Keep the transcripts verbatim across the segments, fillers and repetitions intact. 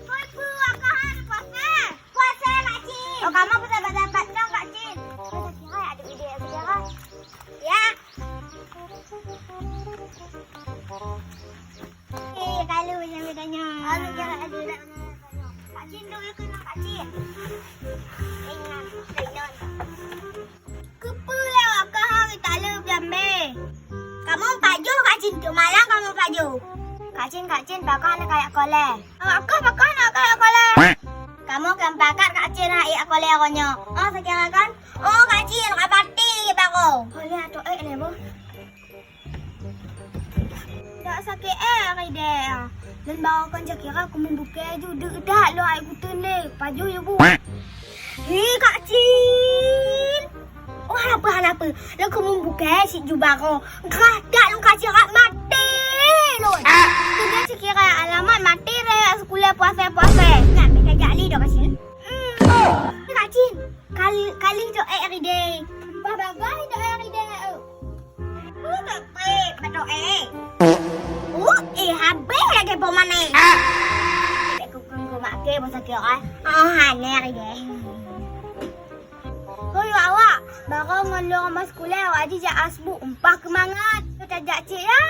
Hoi, peue Kak Han, puasa? Puasa, Kak Cin. Oh, kamoe puasa dapat dong, Kak Cin. Puasa kira ada ide sejarah. Ya. Eh, kalau yang bedanya. Kalau kira ada bedanya. Kak Cin, dong ikut Kak Cin. Ingat, ingat. Keupeue lé awak kah hari taleueb jamé? Kamoe pajoh Kak Cin, teuk malam kamoe pajoh. Kak Cin, Kak Cin, pakon hana kajak kolée? Awak kah pakon hana kajak kolée? Kamoe kan pakat Kak Cin hana jak kolée uroe nyoe. Oh, sakira kan? Oh, Kak Cin, ka maté baroe. Kolée atau ék lé boh? Dak sakét éh, Ridée. Lôn bawa kon cakira keumeung bukée ju deuk dak lôn ai kuteun lé. Pajoh yue bu. Hi, Kak Cin. Oh, hana peue, hana peue. Lôn keumeung bukée cit ju baroe. Grah dak lôn Kak Cin rab maté lôn. Keubiet cakira alamat maté lé seukula puasai-puasai. Nyan, bèk tajak lé dok Kak Cin. Hmm. Kak Cin, kal-, kali dok éh Ridée. Bah bagai dok éh Ridée. Peue teuk peuet batok éh? Uh, éh habéh lagèe bom mané. Bèk kukheun kumaké boh sakét ai. Oh, hana Ridée. Hoi awak, baroe ngon lôn mas kulée awak jijak asbu, umpah keumangat. Tajak cit ya.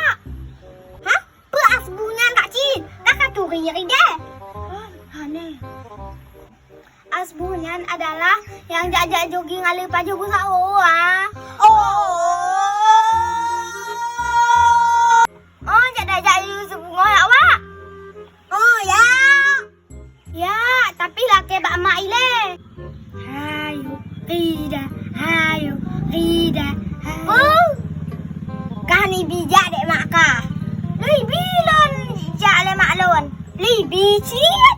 Hah? Peue asbu nyan Kak Cin? Ka katuri Ridée. Oh, hana. Asbu nyan adalah nyang jak-jak jogging aleue pajoh beusawoe. Oh. Oh, jak tajak yue seubungoh awak? Oh, ya. Ya, tapi lakée bak mak ilée. Hayo, Ridée, hayo, Ridée, hayo. Oh. Kah ni bijak dek mak kah. Libi lôn jak lé mak lôn. Libi cit.